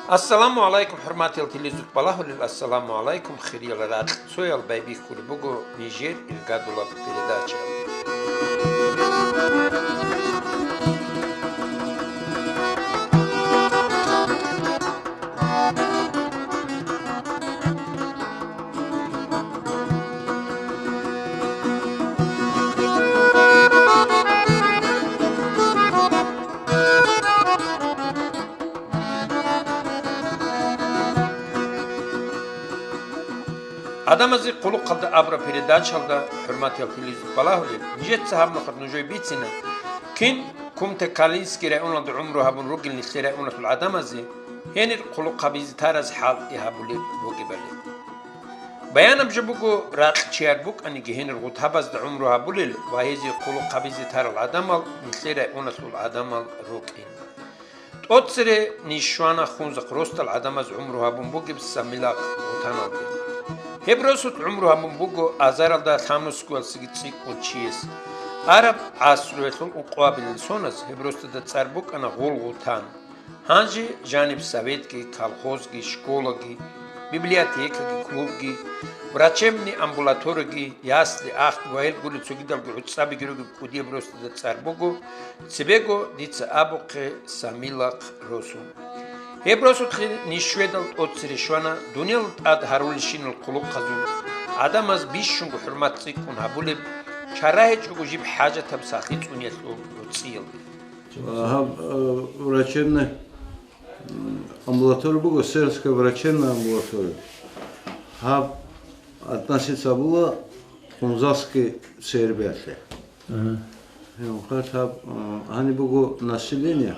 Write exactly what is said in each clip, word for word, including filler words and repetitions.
Ассаламу гӀалайкум, хӀурматиял телезут балагьулел, ассаламу гӀалайкум, хириял ракь. Цоял байбихьулеб буго нижер иргадулаб передача. ГӀадамазе хъулухъалда абураб передачалда, хӀурматиял телезут балагьулел, нижеца гьаб нухалъ нужее бицина, кин Кумта-Калинский районалда гӀумру гьабун ругел нилъер районалъул гӀадамазе гьенир хъулухъ гьабизе тараз хӀалтӀи гьабулеб бугебали. Баянаб жо буго, ракь чияр букӀаниги гьенир гъутабазда гӀумру гьабулел ва гьезие хъулухъ гьабизе тарал гӀадамал нилъер районалъул гӀадамал рукӀин. ТӀоцере ниж щвана Хунзахъ росдал гӀадамаз гӀумру гьабун бугеб Самилахъ гъутаналде. Гьеб росулъ гӀумру гьабун буго азаралда лъабнусгоялдасаги цӀикӀкӀун чияс. Араб гӀасруялъул ункъоабилел соназ гьеб росдада цӀар букӀана Гъул-гъутан. Гьанже жаниб советги, колхозги, школаги, библиотекаги, клубги, врачебный амбулаторияги, ясли, ахъ ва гьел гурел цогидалги гӀуцӀабиги ругеб кӀудияб росдада цӀар буго, цебего дица абухъе Самилахъ росу. Гьеб росулъе ниж щведал тӀоцере щвана, дуниял тӀад гьарулелщинал хъулухъазул, гӀадамаз бищунго хӀурмат цӀикӀкӀун гьабулеб, чара гьечӀого жиб хӀажатаб сахлъи цӀуниялъул гӀуцӀиялде. Гьаб, э, врачебный, м, амбулатория буго, сельская врачебная амбулатория. Гьаб относиться була Хунзахский ЦРБ-алъе. Ага. Гьеб гьаб, э, гьаниб буго население,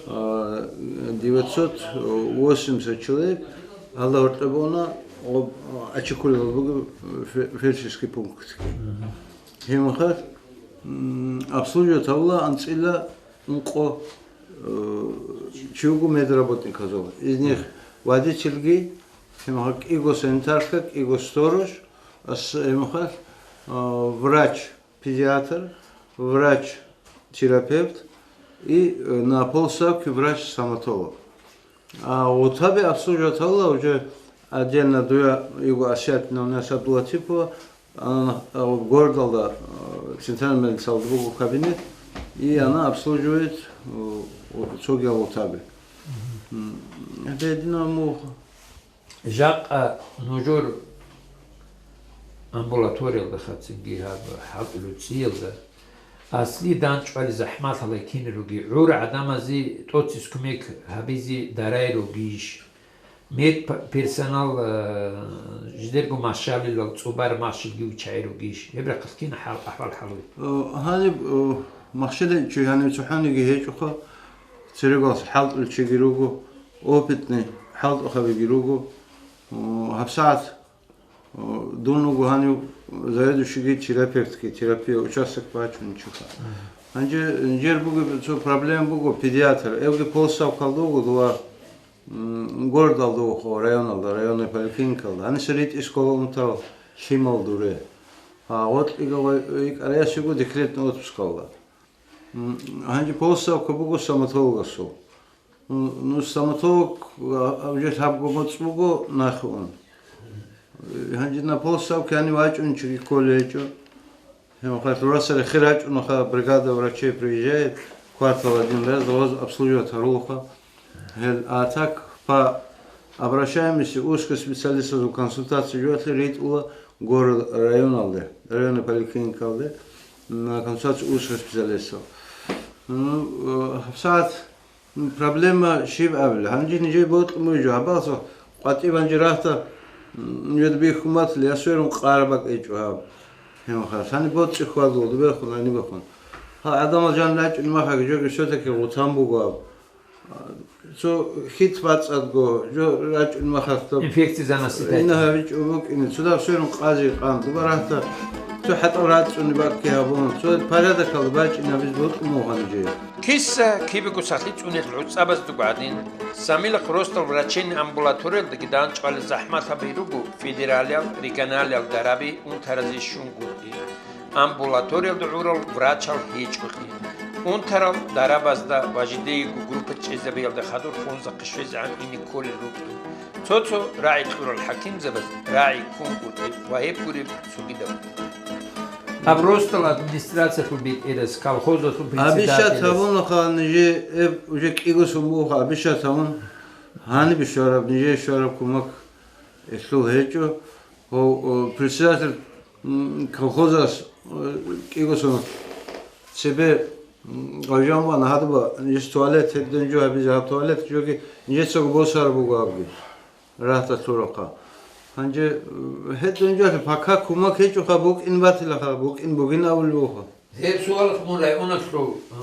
э, девятьсот восемьдесят человек, гьалда гьоркьоб буна, об-, очекулевал буго фе-, фельдшерский пунктги. Ага. Гьеб гьаб, м, обслуживать гьабула анцӀила ункъо, э, чи вуго медработниказул. Из них водительги, гьеб гьаб кӀиго санитарка, кӀиго сторож, ас-, гьеб гьаб, э, врач, педиатр, врач-терапевт и, э, на полставки врач-стоматолог. А гъутаби обслуживать гьабула уже отдельно дуе йиго освятина у нас Абдулатипова, ана, а, городалда, а, центральный больницалда буго кабинет, и она обслуживает, э, цоги гъутаби. М, гьединаб мугъ. Жакъа нужер амбулаториялда хацинги гьаб хӀалтӀулел цӀиялда асли данчӀвали захӀмалъалай кин руги, гӀур гӀадамазе тӀоцис кумек гьабизе дарай ругищ? Медперсонал, э, жидерго машалилал цӀубар машилги виччай ругищ? Гьеб рахъалъ кин хӀал-, ахӀвал хӀалуй? Э, гьаниб, э, машаличи гьанив цохӀониги гьечӀоха, церегоялъ хӀалтӀулел чиги руго, опытный хӀалтӀухъабиги руго. Э, гьабсагӀат, э, дун вуго гьанив заведующийги терапевтги, терапия участок бачун чиха. Гьанже, нижер буго, цо проблема буго, педиатр, эвги полставкалда вуго дова. М, городалда вухъа, районалда, районный поликлиникалда. Гьаниса ритӀи школа унтал лъимал дуре. А, гъоркьига ва-, икӀараясего декретный отпускалда. М, гьанже полставка буго стоматологасул. М, ну, стоматолог, а, а, уже лъабго моцӀ буго нахъе ун. Гьанже на полставка гьанив вачӀун чиги кколей гьечӀо. Гьеб мехалъ росаре хир гьачӀунаха, бригада врачей приезжает, квартал один раз, гъоз обслуживать гьарулаха. Гьел, а так, по обращаемости узких специалистов консультации жоялъе ритӀула город районалде, районный поликлиникалде, на консультацию узких специалистов. Ну, э, гьабсагӀат Проблема щиб абила? Гьанже нижее бокьун бугеб жо, гьабалса къватӀиб гьанже рагьта, м, нижеда бихьун батила, я сверун къараб бакӀ гьечӀо гьаб. Гьеб мехалъ, гьаниб боцӀи хьвадула, дубехун, гьанибехун. Гьал гӀадамал жан рачӀунеб мехалъги, жоги все-таки гъутан буго гьаб. Цо хьит бацӀцӀадго, жо рачӀунеб мехалъ доб Инфекция заносить гьечӀо. Ина гьавичӀо букӀине, цо дагь сверун къазе къан, дуба рагьта, цо хӀатӀал рацӀцӀуни бакӀги гьабун, цо порядокалда бачӀине гьабизе бокьун буго гьанже. Киса кибего сахлъи цӀунел гӀуцӀабаздаго гӀадин, Самилахъ росдал врачебный амбулаториялдаги данчӀвалел захӀмалъаби руго федералиял, регионалиял дараби унтаразе щунгутӀи, амбулаториялда гӀурал врачал гьечӀолъи. Унтарал дарабазда ва жидеего группа чӀезабиялда хадур хунзахъе щвезегӀан ине кколел рукӀин. Цо-цо рагӀи кьурал хӀакимзабаз рагӀи ккун гуреб ва гьеб гуреб цогидаб. Гьаб росдал администрациялъул бетӀерас, колхозалъул председателас. Обещать гьабунаха, нижее уже кӀиго сон бугоха обещать гьабун, гьанибе щвараб, нижее щвараб кумак гьелъул гьечӀо. Гьав, о, председатель, м, колхозас, э, кӀиго сон цебе, м, гъайжан ван гьадуба, нижес туалет гьедин жо гьабизе, гьаб туалет жоги нижецаго босараб буго абги. Рагьталъурахъа. Гьанже, э, гьедин жо пока кумак гьечӀоха, букӀин батилаха, букӀин бугин абулеб буха. Гьеб суалалъ мун районалъул, а,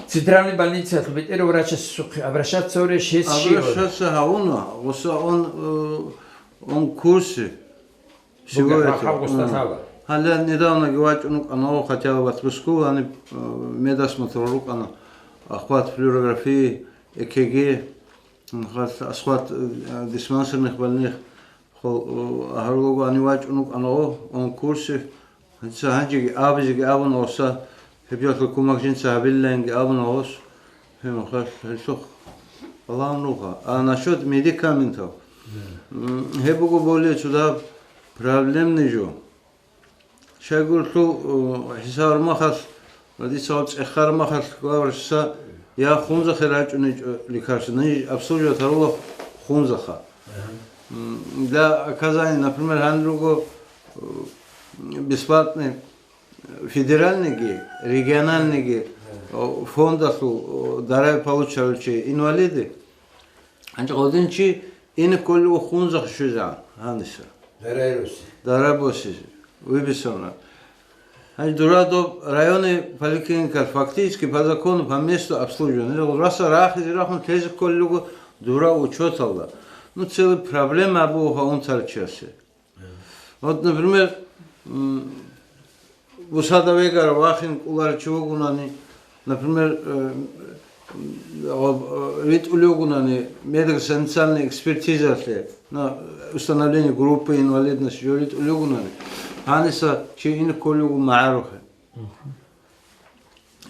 центральный больницаялъул бетӀер врачасухъе обращаться гьавурищ, гьес щивав? Обращаться гьавуна, гъуса он, э, он курсе. Всего бугеб этого. Гьал гъуста лъала. Гьале недавно вачӀун вукӀана, хотя бы батбускул, они, э, медосмотр рукӀана, охват флюорографии, ЭКГ, м, хал-, охват, э, диспансерных больных, хол, э, гьарулего они вачӀун вукӀана, он курсе. Гьанже гьанжеги абизеги абуна гъоса, гьеб жоялъул кумак жинца гьабилиланги абуна гъос, гьеб мехалъ гьелъухъ балагьун руго. А насчет медикаментов, м, гьеб буго более цо дагьаб проблемный жо. Щайгурелъул, э, хӀисаб гьармахалъ, ва дица гьаб цӀеххармахалъ главврачаса я Хунзахъе рачӀунечӀо лекарство, ниж обслуживать гьарула Хунзахъа. Ага. М, для оказания, например, гьанир руго, э, бесплатный федеральныйги, региональныйги, о, фондалъул, о, дараби получалучи инвалиды, гьанже гъодин чи ине кколев Хунзахъе щвезегӀан гьаниса. Дараби боси. Дараби боси, выписана. Гьанже дура доб районный поликлиникалъ фактически по закону, по месту обслуживания. Раса рахизе рахун тезе кколел руго дура учеталда. Ну, целая проблема буго унтарал чиясе. Вот, например, м, бусада вегара вахин кӀоларев чи вугунани, например, э, м, э, витӀулев вугунани медико-социальная экспертизалъе, на установление группы инвалидности жо витӀулев вугунани, гьаниса чи ине кколев вуго магӀарухъе.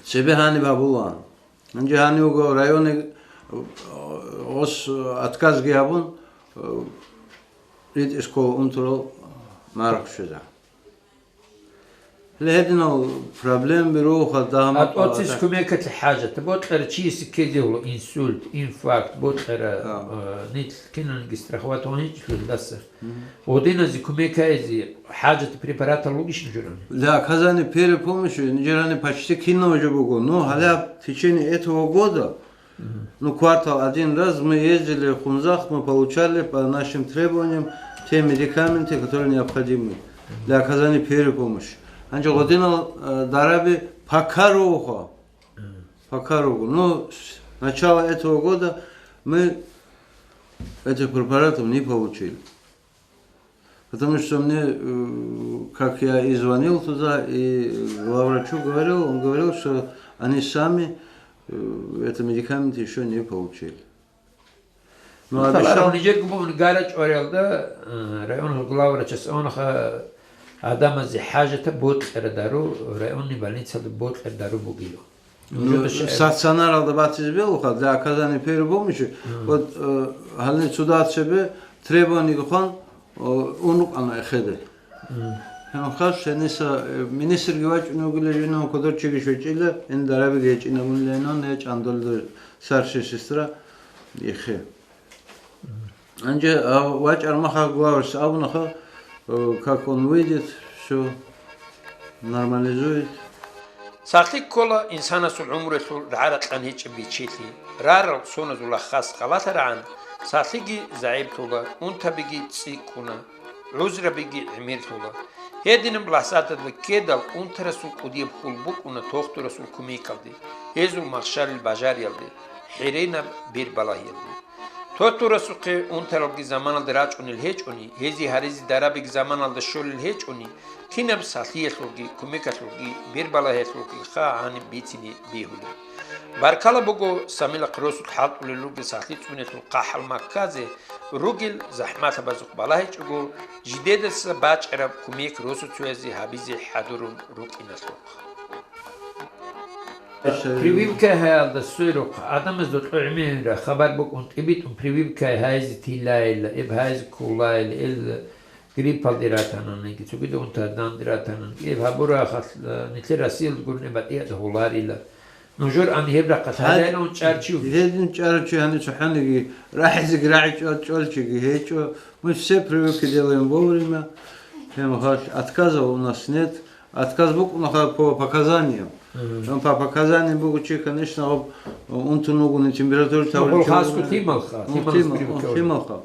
Цебе гьаниб гьабулаан. Гьанже гьанив вуго районе, э, гъос, э, отказги гьабун, э, ритӀи школа унтарал магӀарухъе щвезегӀан. Гьединал проблемаби руго, дагьма-, АтӀоцис кумекалъе хӀажат. Бокьарав чиясе ккезе гьула инсульт, инфаркт, бокьарав, э, нилъ киналниги страховать гьечӀолъидаса. Гъодиназе кумек гьабизе хӀажат препаратал ругищ нужерани? Для оказания первой помощи нужерани почти кинав жо буго. Но гьалаб в течение этого года, ну, квартал один раз мы ездили в Хунзах, мы получали по нашим требованиям те медикаменты, которые необходимы для оказания первой помощи. Гьанже гъодинал, э, дараби пока руго. Пока руго. Но с начала этого года мы этих препаратов не получили. Потому что мне, э, как я и звонил туда, и главврачу говорил, он говорил, что они сами, э, это медикаменты ещё не получили. Ну, обещал. Нижер гуман гара чӀвариялда, э, районал главврачас авунаха гӀадамазе хӀажатаб бокьараб дару, районный больницалда бокьараб дару бугила. Ну, стационаралда батизе белуха для оказания первой помощи. Вот, э, гьале цо дагьаб цебе требованиеги хъван, э, ун рукӀана эхеде. Гьанхъа гьениса, э, министрги вачӀун вугила, жинав кодор чиги щвечӀила, ин дарабиги гьечӀинабунилайинан, я чӀандалда старшая сестра, ихе. Гьанже, а, вачӀар махал главврач абунаха, э, как он выйдет, всё нормализует. Сахлъи ккола инсанасул гӀумрулъул рагӀа-ракьан гьечӀеб бичелъи, рарал соназул хас гъалатарагӀан, сахлъиги загӀиплъула, унтабиги цӀикӀкӀуна, гӀузрабиги гӀемерлъула. Гьединаб лахӀзаталда ккедал унтарасул кӀудияб хьул букӀуна тохтурасул кумекалде, гьезул махщарил бажариялде, хӀеренаб бербалагьиялде. Тохтурасухъе унтаралги заманалда рачӀунел гьечӀони, гьезие гьаризе дарабиги заманалда щолел гьечӀони, кинаб сахлъиялъулги, кумекалъулги, бербалагьиялъулги ха гьаниб бицине бегьулеб. Баркала буго, Самилахъ росулъ хӀалтӀулел ругел сахлъи цӀуниялъул хъахӀал макказе, ругел захӀмалъабазухъ балагьичӀого, жидедаса бачӀараб кумек росуцоязе гьабизе хӀадурун рукӀиналъухъ. Прививка гьаялда сверухъ, адамазда кьогӀминра хабар букӀун, тӀибитӀун прививка гьайзе тилайила, эб гьайзе кколайила, ил гриппалде ратананиги, цогида унтаданде ратананиги, эб гьабурахъалъ, э, нилъер Россиялда гурони батӀияб гьоларила. Нужер ан гьеб рахъалъ гьадинав чӀарчив? Гьедин чӀарав чи гьанив цохӀониги, рагӀизеги рагӀичӀо, чӀолчиги гьечӀо. Мы все привыкли делаем вовремя. Гьеб гьалъ отказов у нас нет. Отказ букӀунаха по показаниям. Мгм. Там по показаниям буго чи, конечно, гъоб, унтун вугони температура. Ну, тавличи хасго вугони. Лъималха, ну, лъималас лъимал-, прививка ну, вугони. Лъималха.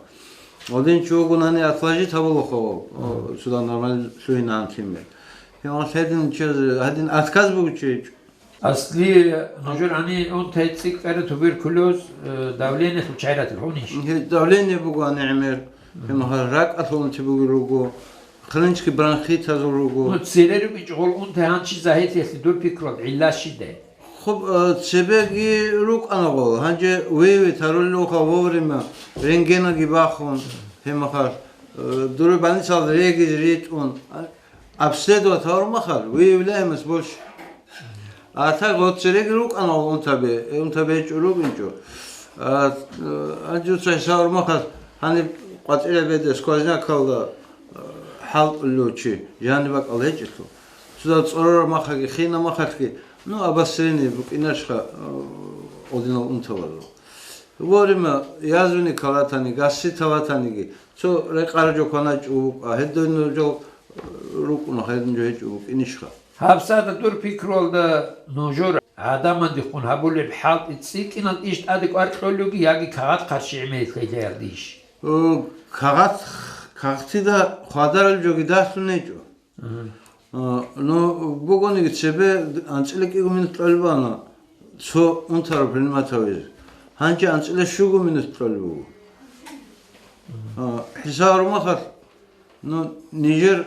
Один чи вугони отложить гьабулаха, о, мгм, сюда нормально лъугьинан лъимер. Гьеб гьалъ гьедин чиязе, гьедин отказ буго чи. Асли, нужер гьанив унтай цӀикӀкӀараб туберкулез, э, давлениялъул чагӀи ратила гьунищ? Гье, давление буго гьанив гӀемер. Мгм. Гьеб гьал ракӀалъул унти бугел руго, хронический бронхитазул руго. Ну, цере рукӀинчӀо гъол унтай гьанчи загьирлъиялъе дур пикруялда гӀилла щибдай? Хоб, э, цебеги рукӀана гъол. Гьанже выявить гьарулел вуха вовремя, рентгенаги бахун, гьеб гьал, э, дур больницалда регизе ритӀун. Обследовать гьавурмахал, выявляемость больше. А так вот цереги рукӀана унтаби, унтаби гьечӀо рукӀинчӀо. А, э, анжуца гьавурмахал гьаниб къватӀира беде сквознякалда, э, хӀалтӀулев чи, жаниб бакӀал гьечӀелъул. Цуда цӀорора махаги, хина махалъги, ну, обострение букӀинарищха, э, гъодинал унтабазул. Вовремя язвенный калатани, гастрит калатаниги, цо рекъараб жо кваначӀо вукӀа, гьедин жо рукӀуна, гьедин жо гьечӀо букӀинищха? ГьабсагӀатда дур пикруялда нужер гӀадамаздехун гьабулеб хӀалтӀи цӀикӀкӀинал иш тӀаде кӀвар кьолевги яги кагъат хъарщи гӀемерилъ гьелъаялдейищ? О, кагъат, кагътида хвадарал жоги дагьлъун гьечӀо. Мгм. А, ну, бугониги цебе анцӀила кӀиго минут кьолеб бана цо унтараб принимать гьавизе. Гьанже анцӀила щуго минут кьолеб буго. А, хӀисаб гьарумахалъ, ну, нижер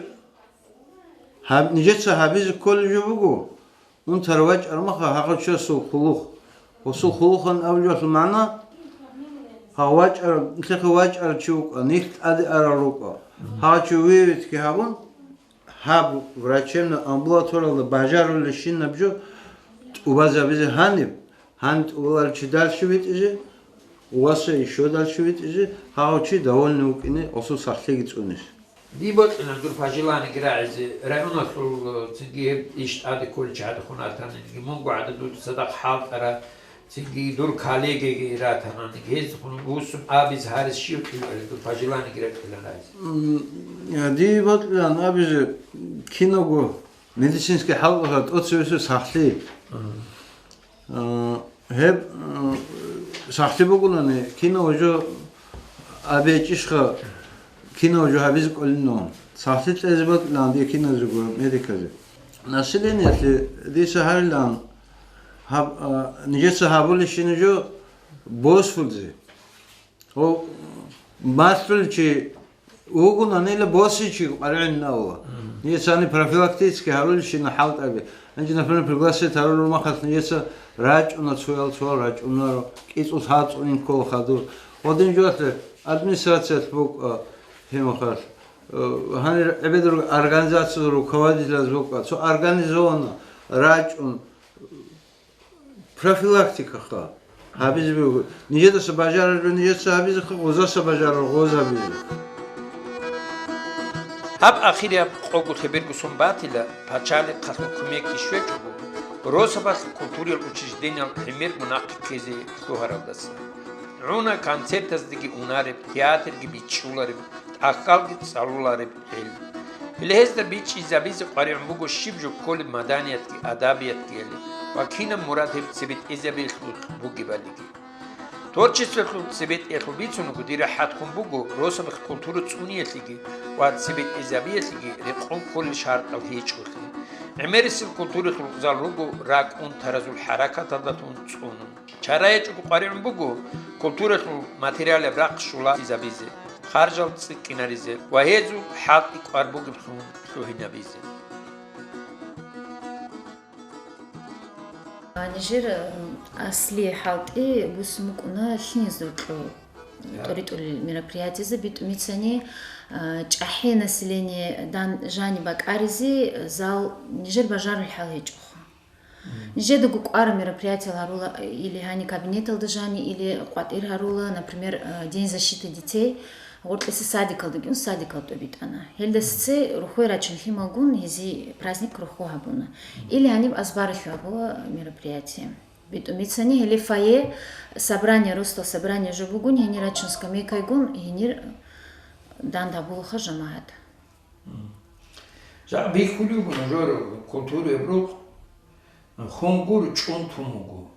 гьаб-, нижеца гьабизе кколеб жо буго, унтарав вачӀараб маха гьагъав чиясул хъулухъ. Гъосул хъулухъан абулеб жолъул магӀна, гьав вачӀарав, нилъехъе вачӀарав чи вукӀа, нилъ тӀаде арал рукӀа. Гьав чи выявитьги гьабун, гьаб врачебно амбулаториялда бажарулебщинаб жо тӀубазабизе гьаниб, гьаниб тӀубаларев чи дальше витӀизе, у вас ещё дальше витӀизе, гьав чи довольный вукӀине, гъосул сахлъиги цӀунизе. Дие бокьилан дур пожеланиеги рагӀизе, районалъул, цинги гьеб иш тӀаде кколел чагӀазухъун ратаниги, мунго гӀадин дуда цадахъ хӀалтӀарал, цинги дур коллегияги ратаниги, гьезухъун вуссун абизе гьаризе щив кьолебали дур пожеланиеги ракьилан рагӀизе. М, я, дие бокьилан абизе киналго медицинский хӀалтӀарал тӀоцебесеб сахлъи. Мгм. А, гьеб, а, сахлъи бугонани, кинав жо абичӀищха, кинав жо гьабизе кӀолин. Сахлъи кьезе бокьилан дие киназего, медиказе. Населениялъе дица гьарилан гьаб-, а, нижеца гьабулебщинаб жо босулзе. О, малъулев чи вугонани, босичи къваригӀунев. Мгм. Нижеца гьаниб профилактически гьарулебщина хӀалтӀаби. Гьанже, например, пригласить гьарулел махалъ нижеца рачӀуна, цоял цоял рачӀунаро, кӀицӀул лъацӀцӀунин ккола хадур. Гъодин жоялъе администрациялъ букӀа гьеб махалъ. Э, гьанир гӀебедал организациялъул руководителаз букӀа. Цо организованно рачӀун, профилактикаха гьабизе буго. Нижедаса бажарараб нижеца гьабизеха, гъозаса бажарараб гъоз гьабизе. Гьаб ахирияб къого лъеберго сон батила, пачалихъалъул кумекги щвечӀого, росабалъ культуриял учреждениялъ гӀемерго нахъе ккезе лъугьаралдаса. ГӀуна концертаздеги унареб, театрги бичӀчӀулареб, тӀахьалги цӀалулареб гӀел. Гьеле гьезда бичӀчӀизабизе къваригӀун буго щиб жо кколеб маданиятги адабиятги гьелеб ва кинаб мурад гьеб цебетӀезабиялъул бугебалиги. Творчествоялъул цебетӀиялъул бицун буго, дир рахӀатккун буго росабихъ культура цӀуниялъеги ва цебетӀезабиялъеги рекъон кколел шартӀал гьечӀолъи. ГӀемерисел культуралъул зал руго ракӀ унтаразул хӀаракаталдалъун цӀунун. Чара гьечӀого къваригӀун буго культуралъул материалаб рахъ щулалъизабизе, харжал цӀикӀкӀинаризе ва гьезул хӀалтӀи кӀвар бугеблъун лъугьинабизе. Нижер, э, асли хӀалтӀи бусун букӀуна лъиязул кьо-, тӀоритӀулел мероприятиезе битӀумицани, э, чӀахӀи население дан жаниб бакӀаризе зал нижер бажарулел хӀал гьечӀоха. Нижедаго кӀвараб мероприятиял гьарула, или гьани кабинеталда жани, или къватӀир гьарула, например, э, День защиты детей, гъоркьиса садикалдаги ун садикал тӀобитӀана. Гьелдаса цее рухве рачун лъималгун гьезие праздник рухве гьабуна. Или гьаниб азбаралъув гьабула мероприятие. БитӀун бицани гьеле фойе, собрание, росдал собрание жо бугун, гьенир рачун скамейкайгун, гьенир дандабулаха жамагӀат. Жакъа бихьулев вуго нужер культураяб рукъ, хунгур чӀунтун вуго.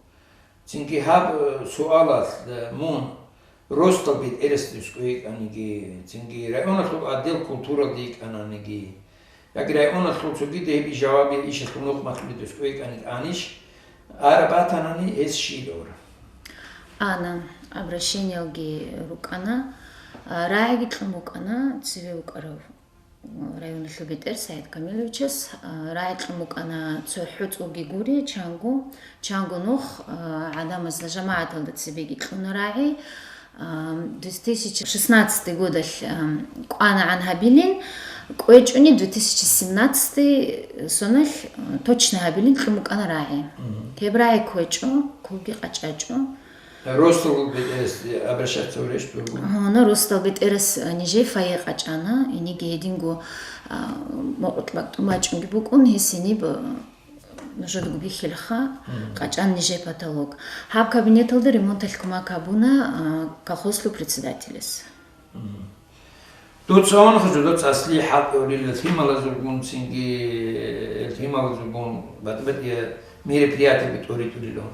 Цинги гьаб, э, суалалъ, э, мун росдал бетӀерасде цӀуйкӀаниги, цинги районалъул отдел культуралде йикӀананиги, яги районалъул цогида гьеб жавабе ишалъул нухмалъулиде цӀуйкӀаниги анищ, араб батанани гьес щиб гьабураб? Ана, обращениялги рукӀана, а, рагӀиги кьун букӀана цеве вукӀарав районалъул бетӀер СагӀид Камиловичас, а, рагӀи кьун букӀана цо хӀуцӀуги гури, чанго, чанго нух, а, гӀадамазда жамагӀаталда цебеги кьуна рагӀи. А, две тысячи шестнадцатый годалъ, а, кӀванагӀан гьабилин, кӀвечӀони две тысячи семнадцатый соналъ, а, точно гьабилин кьун букӀана рагӀи. Гьеб рагӀи кквечӀо, клубги къачӀачӀо. Росдал бетӀерас обращаться гьарищ дургун? Гьуна, росдал бетӀерас, а, нижее фойе къачӀана, гьениги гьединго, а, мукъукь бакӀ тӀумачӀунги букӀун, гьес гьениб, а, нужедаго бихьилаха, къачӀан нижее потолок. Гьаб кабинеталда ремонталъ кумек гьабуна, а, колхозлъул председателас. Дуца ванахъа жо, дуца аслияб хӀалтӀи гьабулила, лъималазулгун цинги, лъималазулгун батӀи-батӀияб мероприятиеби тӀоритӀулила.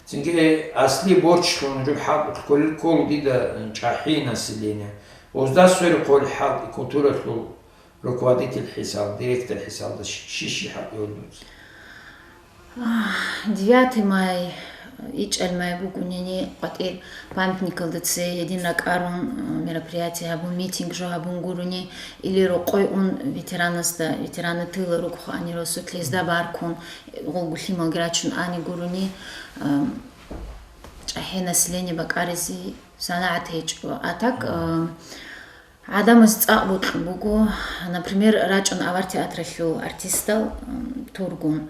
Цинги аслияб борчлъун жо хӀалтӀулъ кколел ккола дида чӀахӀи население. Гъозда сверухъ гьел хӀалтӀи культуралъул руководитель хӀисаб, директор хӀисабалда щи-, щи-щи хӀалтӀи гьабулеб дуца? Девятый май, ичӀал май бугонани, къватӀир памятникалда цее гьедин ракӀарун, мероприятие гьабун, митинг жо гьабун гурони, или рокъой ун ветераназда, ветераны тыла рукӀухъани росулъ гьезда баркун, гъолго лъималги рачун ани гурони, чӀахӀи население бакӀаризе санагӀат гьечӀо. А так, гӀадамаз цӀакъ бокьун буго, например, рачӀун авар театралъул артистал, м, тургун.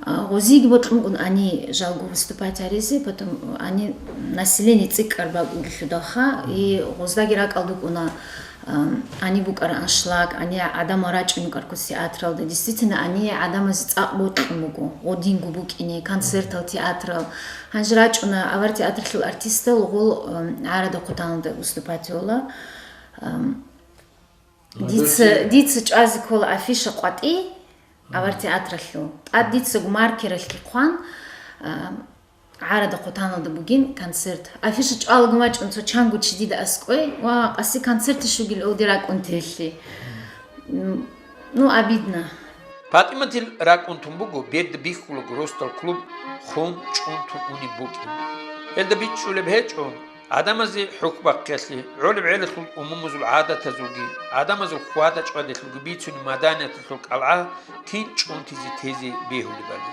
А, гъозиги бокьун бугун ани жалго выступать гьаризе, потом ани население цӀикӀкӀар бакӀулелъудалха, и гъоздаги ракӀалда букӀуна, ам, ани букӀараб аншлаг, ани гӀадамал рачӀун рукӀарго театралда. Действительно, ани гӀадамаз цӀакъ бокьун буго, гъодинго букӀине, концертал, театрал. Гьанже рачӀуна авар театралъул артистал гъол, ам, гӀарада хъутаналда выступать гьола. Ам, Ну, дица, дурси- дица чӀвазе ккола афиша къватӀи авар театралъул. ТӀад дицаго маркералъги хъван, а, гӀарада хъутаналда бугин концерт. Афиша чӀвалаго мачӀун цо чанго чи дида аскӀой ва къаси концертищ вугил олди ракӀун телъи. М, ну, обидно. ПатӀиматил ракӀун тун буго, берда бихьулаго росдал клуб хун чӀунтун унеб букӀин. Гьелда бичӀчӀулеб гьечӀо, гӀадамазе хӀухьбахъиялъе, гӀолеб гӀелалъул умумузул гӀадатазулги, гӀадамазул хьвада-чӀвадалъулги бицунеб маданияталъул кӀалгӀа кин чӀунтизе тезе бегьулебали.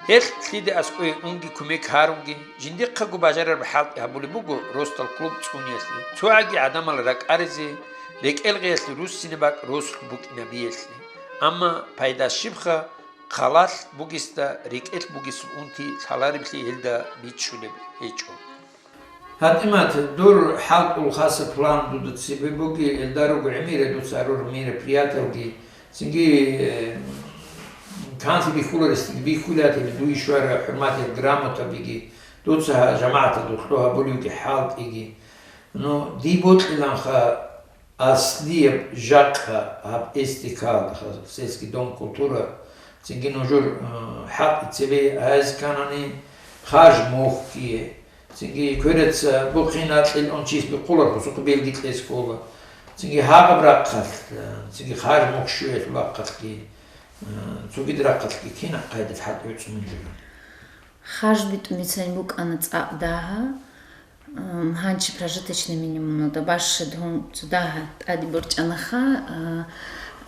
Гьелъ лъиде аскӀое унги кумек гьарунги, жиндихъаго бажарараб хӀалтӀи гьабулеб буго росдал клуб цӀуниялъе, цогӀаги гӀадамал ракӀаризе, рекӀелгъиялъе руссине бакӀ росулъ букӀинабиялъе. Амма пайда щибха, хъалалъ бугесда рекӀелъ бугесул унти лъалареблъи гьелда бичӀчӀулеб гьечӀо. ПатӀимат, дур хӀалтӀул хасаб план дуда цебе буги, илда руго гӀемерал дуца гьарур мероприятиялги, цинги, э, канлъи бихьуларесги бихьулатили дуе щвараб хӀурматиял грамотабиги, дуца гьа-, жамагӀаталда лъо гьабулевги хӀалтӀиги. Ну, дие бокьиланха, аслияб жакъа гьаб эс дэ калда, сельский дом культуры, цинги нужер, э, хӀалтӀи цебе гьайз кканани, харж мухьги, цинги квераца бухъин акьил унчис бихъулар, хусухъ белги кьес ккола. Цинги гьагъаб рахъалъ, э, цинги харж мухь щуялъ бахъалъги, э, цогид рахъалъги кинаб къайдалъ хӀалтӀи гӀуцӀун жура? Харж битӀун бицани букӀана цӀакъ дагьа. Ам, гьанчи прожиточный минимумалда бащад гьун цо дагьа тӀаде борчӀанаха, а,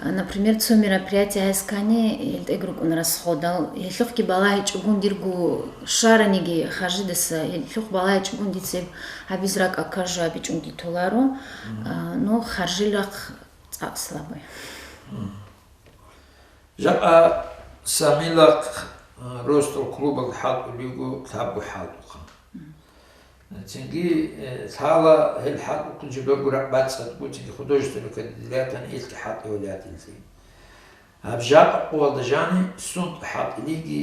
а, например, цо мероприятие гьайс ккани, гьел тӀег рукӀун расходал, гьелъухъги балагьичӀогун дирго шараниги харжидаса, гьелъухъ балагьичӀогун дица гьеб гьабиз ракӀа каржу гьабичӀунги толаро, а, но харжил рахъ цӀакъ слабый. Жакъа Самилахъ Ростов клубалда хӀалтӀулев вуго лъабго хӀалтӀухъан. Цинги, э, лъала гьел хӀалтӀухъан жиберго рагӀ бацӀцӀадго, цинги художественный кандидатан илъги хӀалтӀулев вуго. Гьаб жакъа къоялда жани сунтӀа хӀалтӀилиги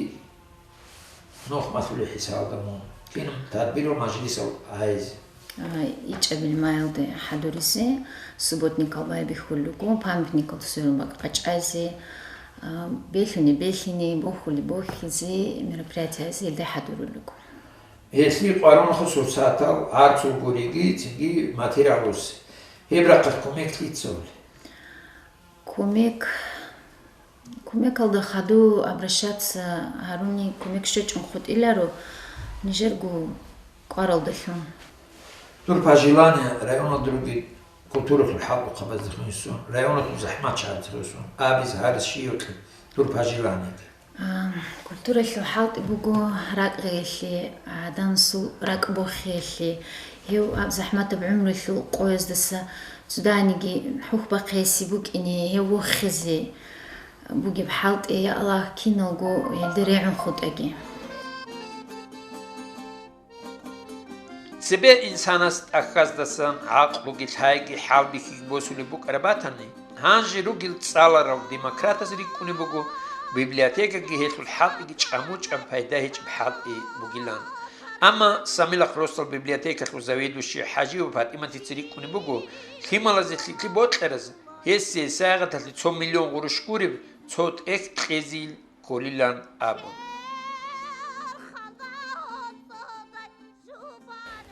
нух малъулеб хӀисабалда мун, кинаб тадбирал мажлисал гьайизе. А, ичӀабил маялде хӀадуризе, субботникал байбихьулел руго, памятникалда сверун бакӀ къачӀайзе, а, белъуни белъине, бохьули бохьизе, мероприятиязе илда хӀадурулел руго. Гьелъие къваригӀунха сурсатал, гӀарцул гуриги, цинги материал русе. Гьеб рахъалъ кумек лъица гьабулеб? Кумек, кумекалда хадув обращаться гьаруни, кумек щвечӀун хутӀиларо нижерго кӀваралдалъун. Дур пожелание районалда ругел культуралъул хӀалтӀухъабазда хунисун, районалъул захӀматчагӀазда хунисун абизе гьарис щивав дур пожелание. А, культуралъул хӀалтӀи буго ракӀ гъеялъе, гӀадамасул ракӀ бохиялъе, гьев аб захӀматаб гӀумруялъул къояздаса цоданиги хӀухьбахъи гьесие букӀине, гьев вохизе бугеб хӀалтӀи, я Аллагь, киналго гьелде регӀун хутӀаги. Цебе инсанас тӀахьаздасан гӀакълуги лъайги хӀалбихьиги босулеб букӀараб батани, гьанже ругел цӀаларал демократаз рикӀкӀунеб буго, библиотекаги гьелъул хӀалтӀиги чӀамучӀаб, пайда гьечӀеб хӀалтӀи бугилан. Амма Самилахъ росдал библиотекалъул заведующий ХӀажиева ПатӀиматица рикӀкӀунеб буго, лъималазе лъикӀлъи бокьараз, гьесие сагӀаталъе цо миллион гъурущ гуреб цо тӀехь кьезейил кколилан абун.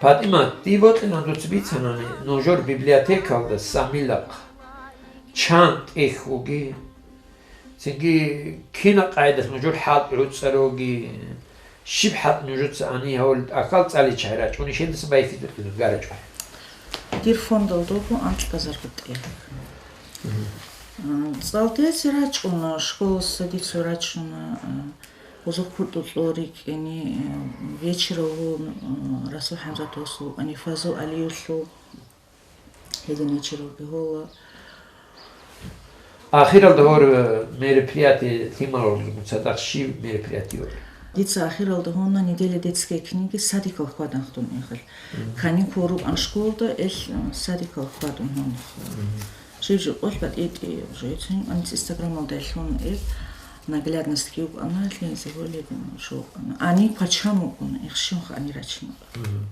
ПатӀимат, дие бокьилан дуца бицанани, нужер библиотекалда Самилахъ чан тӀехь вугин, цинги кинаб къайдалъ нужер хӀалтӀи гӀуцӀаругин, щиб хӀалтӀи нужеца гьанив гьавулел тӀахьал цӀаличӀай рачӀунищ, гьелдасан байхьизаб гарачӀо. Дир фондалда буго анкьазарго тӀехь. Мгм. А, цӀалдезе рачӀуна, школалъуса дица рачӀуна, а, гъозул хутӀу цӀоларикӀкӀине, а, вечералъун, а, Расул ХӀамзатовасул, а, Фазул Алиевлъул, гьедин вечералги гьола. Ахиралда гьор, э, мероприятие лъималазул цадахъ щиб мероприятие гьор? Дица ахиралда гьуна неделя детской книги садикалъ хьвадан хтун эхел. Мгм. Каникул рукӀан школалда, эл, э, садикалъ хьвадун гьуна. Мгм. Жиб-жиб къолъ батӀи-тӀи уже гьецин, анцӀ Инстаграмалда лъун эб, наглядностьги вукӀана, лъинзе гьолеб жо вукӀана. Ани пачам вукӀун, эхшинха ани рачинха. Мгм.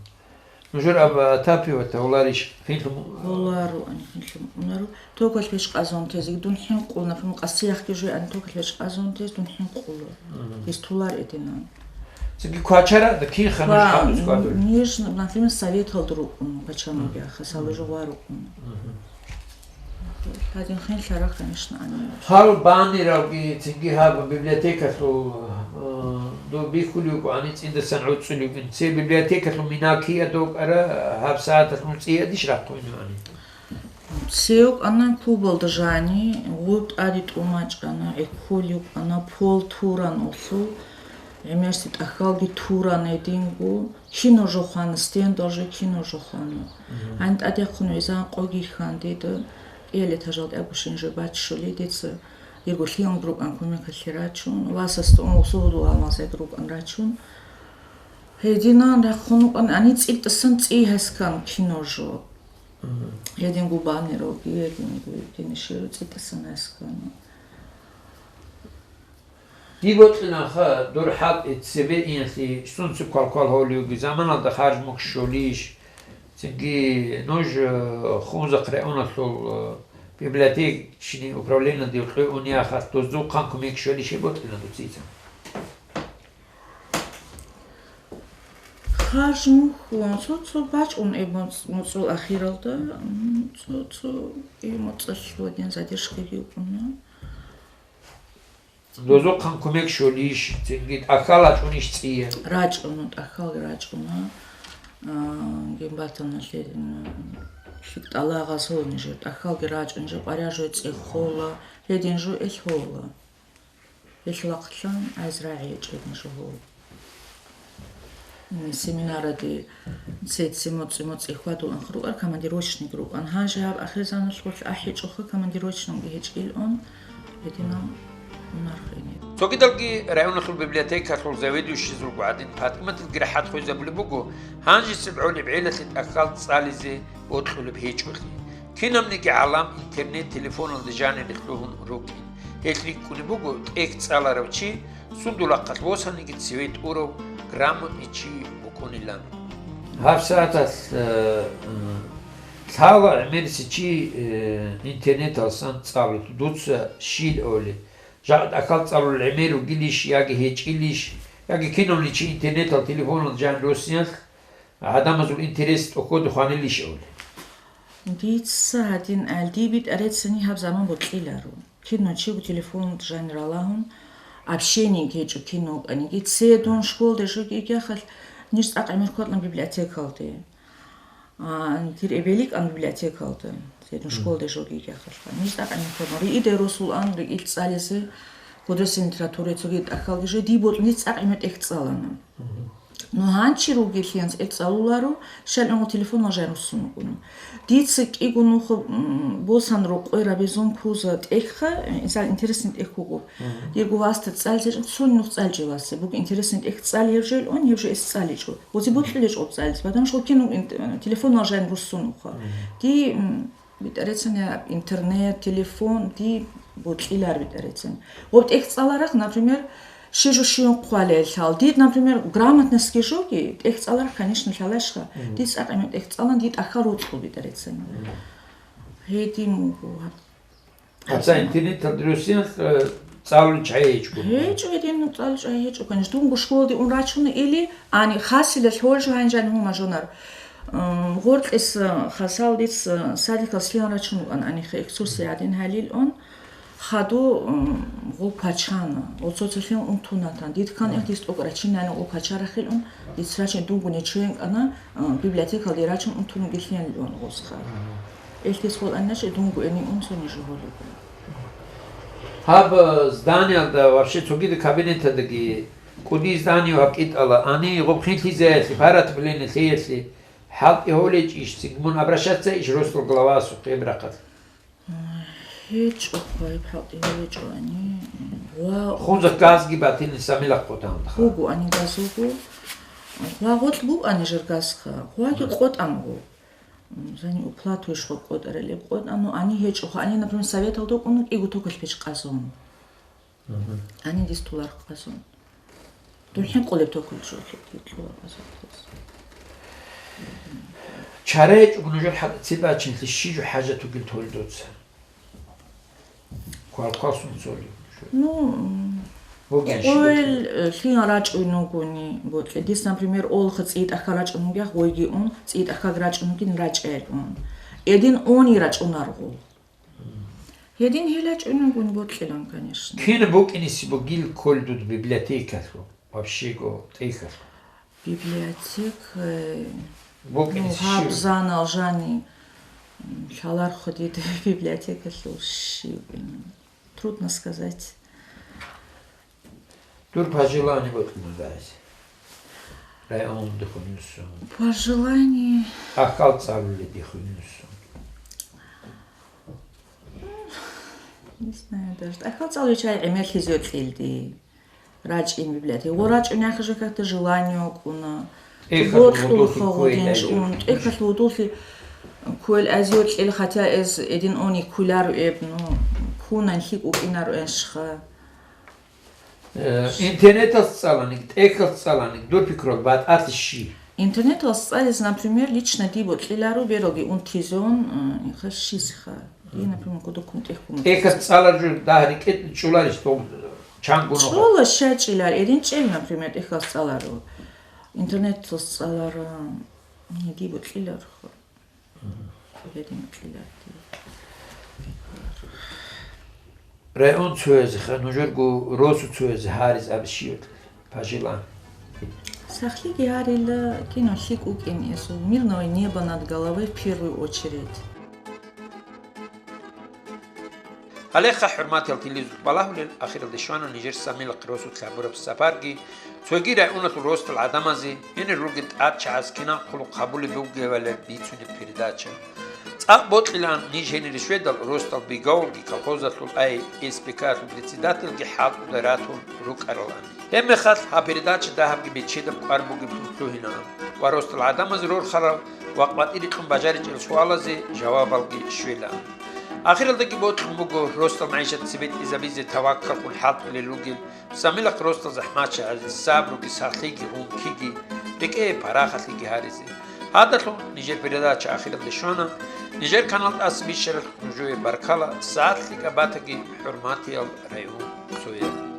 Нужер аб-, атапи ва тавларищ хинлъун? Гьоларо, ани хинлъун унаро. Токалъ веш къазон тезиг дун хӀинкъула, например, къасияхъги жуй, ани токалъ веш къазон тез дун хӀинкъула. Мгм. Гьес тулар эдинан. Цинги квачара, да кин ханаш Ва хадус квадур? Ниж, например, советалда рукӀун, пачамаги Мгм. аха, сала жугъа рукӀун. Мгм. Гьадин хин лъара, конечно, ани. Гьал баннералги цинги гьаб библиотекалъул, э, доб бихьулев вуго, ани цӀидасан гӀуцӀулев вугин. Цеб библиотекалъул мина киа докӀара, гьаб сагӀаталъ мун цӀиядищ рахъуйнани? Цев кӀана клубалда жани, гъуб тӀаде тӀумачӀана, гӀеккулев кӀана, пол туран улъул, гӀемерси тӀахьалги туран гьединго. Кино жо хвана, стендал жо кино жо хвана. Мгм. Гьанин тӀадехъун везан къоги хьан дида, кӀиялетажал тӀагушин жо баччули, дица дирго лъилан рукӀан кумекалъе рачун, васасда ун усугьудул гьалмагъзаги рукӀан рачун. Гьединан рахъун вукӀан, гьанин цӀибтӀасан цӀи гьаскан кино жо. Мгм. Гьединго баннералги, гьединго диниширо цӀибтӀасан гьаскана. Дие бокьиланха дур хӀалтӀи цебе иялъе сунца квалквал гьолевги, заманалда харж-мухь щолищ, цинги нуж, э, Хунзахъ районалъул, э, библиотечный управлениялде кьуй унеяхъас дозухъан кумек щолищ гьеб бокьилан дуцица? Харж-мухь, э, цо-цо бачӀун эб моцӀ-, моцӀул ахиралда, м, цо-цо и моцӀалъ вадин задержкаги вукӀуна. Дозухъан кумек щолищ, цинги тӀахьал рачӀунищ цӀия? РачӀуна, тӀахьалги рачӀуна. А, гембатана лъе-, м, лъикӀ тӀалагъаз гьуни жо, тӀахьалги рачӀун жо, къваряжуй цӀехола, гьедин жо эл гьола. Эл вахълъан айз рагӀи гьечӀеб жо гьола. Семинараде цеце моцӀи-моцӀи хьвадуланха рукӀар, командировочник рукӀан. Гьанже гьаб ахирзаманалъ гъолъ ахӀичӀоха, командировочникги гьечӀил он, гьединал. Цогидалги районалъул библиотекалъул заведующийзулго гӀадин, ПатӀиматилги рахӀат хвезабулеб буго гьанжесеб гӀолеб гӀелалъе тӀахьал цӀализе бокьулеб гьечӀолъи. Кинабниги гӀалам интернет-телефоналда жанире лъугьун рукӀин. Гьелъ рикӀкӀунеб буго тӀехь цӀаларав чи сундулахъалъ босаниги цеве тӀурав грамотный чи букӀунилан. Гьаб сагӀаталъ, э, м, лъала гӀемерисев чи, э, интернеталсан цӀалулъ, дуца щил гӀолеб. Жакъа тӀахьал цӀалул гӀемер ругилищ яги гьечӀилищ, яги кинавни чи интернетал, телефонал жан руссиналъ гӀадамазул интерес тӀохьоде хванилищ абули? Дица гьадин гӀел, дие битӀарецани гьаб заман бокьиларо. Кинав чигу телефон жан ралагьун, общение гьечӀо кинав вукӀаниги. Цедун школде жо кӀигахъалъ ниж цӀакъ гӀемер кколан библиотекалде. А, дир эбел йикӀан библиотекалда, гьедин школда жо кӀигахъалха. Ниж тӀакъ гӀенеккарун. Рииде росулаан, риил цӀализе, художественная литература, цоги тӀахьалги жо, дие бокьун дица цӀакъ гӀемер тӀехь цӀалана. Ну, гьанчи ругелъиянц гьел цӀалуларо, щал гӀунгъу телефонал жан руссун вукӀуна. Дица кӀиго нух, м, босан рокъой рабизун ккуза тӀехьха, инсан интересный тӀехь вуго. Дирго васда цӀализе, цони нух цӀалчӀевасе. Буго интересный тӀехь цӀали гьев жо ил он, гьев жо эс цӀаличӀо. Гъози бокьилечӀо цӀализе, потому что кинун ин-, телефонал жан руссун уха. Ди, м, битӀарецани интернет, телефон, ди бокьилар битӀарецани. Гъоб тӀехь цӀаларах, например, щи жо щиюн хъвалел лъал. Дид, например, грамотностьги жоги, тӀехь цӀаларах, конечно, лъалашха. Ди цӀакъ гӀемер тӀехь цӀалан, ди тӀахьал рокьул битӀарецани. Гьедин вуго. ГьатӀа интернеталда руссиналъ, э, цӀалулел чагӀи гьечӀо. ГьечӀо, гьедин цӀалулел чагӀи гьечӀо, конечно. Дунго школалде ун рачуна или ани хасила лъолжу гьанжани гьума жонар. М, гъоркьес, э, хасал дица, э, садикалъ лъигьан рачун вукӀан анихъе экскурсия гьадин гьалил он. Хаду, м, гъул пачана. Оцоцалъин унтунатан. Дид ккан эх дис тӀокӀ рачинани гъул пачарахил он. Дис рачин дунго нечоян кӀана, э, библиотекалде рачун унтун гилъиянил он гъосха. Элъис гъол анначи дунго эни унцони жугьолиго. Гьаб, э, зданиялда, вообще, цогида кабинетадаги кӀуди здание гьаб кӀитӀала, ани гъуб хинлъизаялъе, паратабление лъеялъе хӀалтӀи гьолечӀищ, цинги мун обращаться иш росдал главасухъе гьеб рахъалъ? ГьечӀо, гьеб хӀалтӀи гьолечӀо ани. Ва хунза газги батилин самила къотӀан. Буго ани газ буго. Ва гъоркь буго ани жергасха. Ваги къотӀан гъо. М, зани уплатуй шо къотӀарал иб къотӀа, ну, ани гьечӀо, хо, ани, например, советалда вукӀун кӀиго токалъ печ къазун. Ани дис туларх къазун. Дун хӀинкъулеб токалъ жо кьула къазун. Чара гьечӀого нужер хӀатӀа цебе бачинлъи щи жо хӀажат вугел толел дуца? Квалквал сунцоли. Ну, м, Вугин къой, щиб? Э, лъигьан рачӀун вугони, бокьа. Дис, например, олха цӀи тӀахьа рачӀун вугех, гъойги ун, цӀи тӀахьаги рачӀун вугин рачӀел ун. Эдин они рачӀунаргъу. Гьедин гьел рачӀун вугони бокьилан, конечно. Кин букӀиниси бугил кколдуд библиотекалъу, вообще-го, тӀехалъу? Библиотека, э, ну, букӀиниси гьаб щив? Занал жани, м, лъалархъу дида библиотекалъул щив, м, трудно сказать. Дур пожелание букӀина дайзе. Районда хунусун. Пожелание. Ахал цӀалуледе хунусун. Не знаю даже. Ахал цӀалуличай гӀемерлъизе кьилди. РачӀин библиотека. Ва рачӀун яхъа жакъа желание вукӀуна. ТӀехалъ боркьулха гъудуллъи гъудинчӀун. ТӀехалъ гъудуллъи кквел азио кьел, хотя эз эдин они ккуларо эб, ну, ккунан лъикӀ вукӀинаро эшха. Э, интернеталъ цӀаланик, тӀехалъ цӀаланик, дур пикру батӀалъи щи? Интернеталъ цӀализ, например, лично ди бокьиларо бералги унтизон, э, хъа щисха. Ди, например, кодоккун тӀехккун. ТӀехалъ цӀалар жо дагь рикӀкӀин чӀоларищ, дов чангун нуха? ЧӀола щачӀилар, эрин чӀел, например, тӀехалъ цӀаларо. Интернеталъ цӀалара, э, ди бокьилар. Район цоязеха, нужерго росу цоязе гьариз аб щивал пожелание. Сахлъиги гьарила, кино лъикӀ вукӀин эсул, мирное небо над головой в первую очередь. Гьалеха, хӀурматиял тилизул балагьулел, ахиралде щвана нижер Самилахъ росулъ гьабураб сапарги, цоги районалъул росдал гӀадамазе, гьенир ругел тӀадчагӀаз кинан хъулухъ гьабулеб бугебали бицунеб передача. ЦӀакъ бокьилаан ниж гьенире щведал, росдал Бигавулги колхозалъул, ай, СПК-ялъул председательги хӀалтӀуда ратун рукӀаралаан. Гьебмехалъ гьаб передача дагьабги бечедаб кӀвар бугеблъун лъугьинаан ва росдал гӀадамаз рорхарал ва къватӀире кьун бажаричӀел суалазе жавабалги щвелаан. Ахиралдаги бокьун буго росдал магӀишат цебетӀизабизе таваккаллъун хӀалтӀулел ругел, Самилахъ росдал захӀмачагӀазе сабруги, сахлъиги, гъункиги, рекӀее парахалъиги гьаризе. Гьадалъун нижер передача ахиралде щвана. Нижер канал тӀаса бищаралъухъ нужее баркала, сагӀат лъикӀаб батаги, хӀурматиял районцоял.